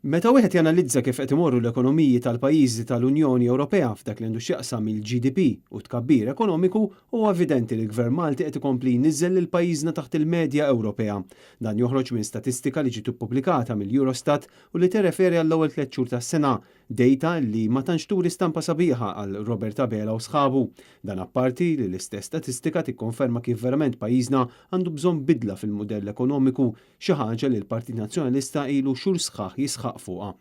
Meta wieħed janalizza kif qed imorru l-ekonomiji tal-pajjiżi tal-Unjoni Ewropea f'dak li għandu x'jaqsam il-GDP u tkabbir ekonomiku, huwa evidenti li l-Gvern Malti qed ikompli jniżżel lil pajjiżna taħt il-medja Ewropea. Dan joħroġ minn statistika li ġiet ippubblikata mill-Eurostat u li tirreferi għall-ewwel tliet xhur tas-sena, dejta li ma tantx turi stampa sabiħa għal Robert Abela u sħabu. Dan apparti li l-istess statistika tikkonferma kif verament pajjiżna għandu bżonn bidla fil-mudell ekonomiku, xi ħaġa li l-Partit Nazzjonalista ilu xhur sħaħ jisħaq fuqha.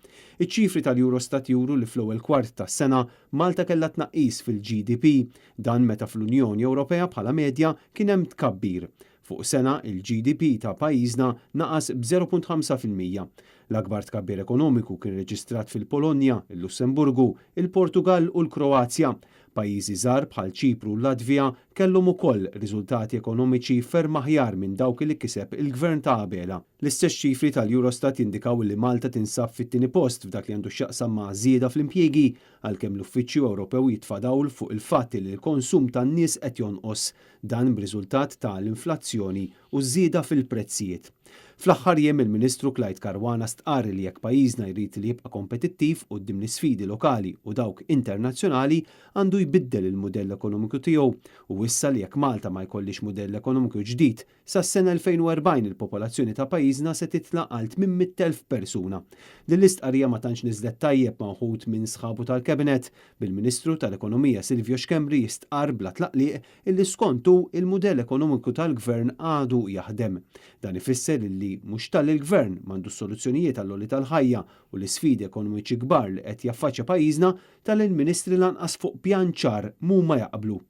Iċ-ċifri tal-Eurostat juru li fl-ewwel kwart tas-sena Malta kellha tnaqqis fil-GDP, dan meta fl-Unjoni Ewropea bħala medja kien hemm tkabbir. Fuq sena, il-GDP ta' pajjiżna naqas b'0.5%. L-akbar tkabbir ekonomiku kien reġistrat fil-Polonja, il-Lussemburgu, il-Portugall u l-Kroazja. Pajjiżi żgħar bħal Ċipru u l-Latvja kellhom ukoll riżultati ekonomiċi ferm aħjar minn dawk li kiseb il-Gvern ta' Abela. L-istess ċifri tal-Eurostat jindikaw li Malta tinsab fit-tieni post f'dak li għandu x'jaqsam ma' żieda fl-impjiegi, għalkemm l-Uffiċċju Ewropew jitfa' dawl fuq il-fatt li l-konsum tan-nies qed jonqos, dan b'riżultat ta' l-inflazzjoni u ż-żieda fil-prezzijiet. Fl-aħħar jiem il-Ministru Clyde Caruana stqarr li jekk pajjiżna jrid li jibqa' kompetittiv quddiem l-isfidi lokali u dawk internazzjonali għandu jbiddel il-mudell ekonomiku tiegħu u wissa li jekk Malta ma jkollhiex mudell ekonomiku ġdid sas-sena 2040 il-popolazzjoni ta' pajjiżna se titla' għal 800,000 persuna. Din l-istqarrija ma tantx niżlet tajjeb ma' wħud minn sħabu tal-Cabinet, bil-Ministru tal-Ekonomija Silvio Schembri jistqarr bla tlaqliq illi skont hu il-mudell ekonomiku tal-Gvern għadu jaħdem. Dan ifisser illi mhux talli l-Gvern m'għandux soluzzjonijiet għall-għoli tal-ħajja u l-isfidi ekonomiċi kbar li qed jaffaċċja pajjiżna, talli l-Ministri lanqas fuq pjan ċar m'huma jaqblu.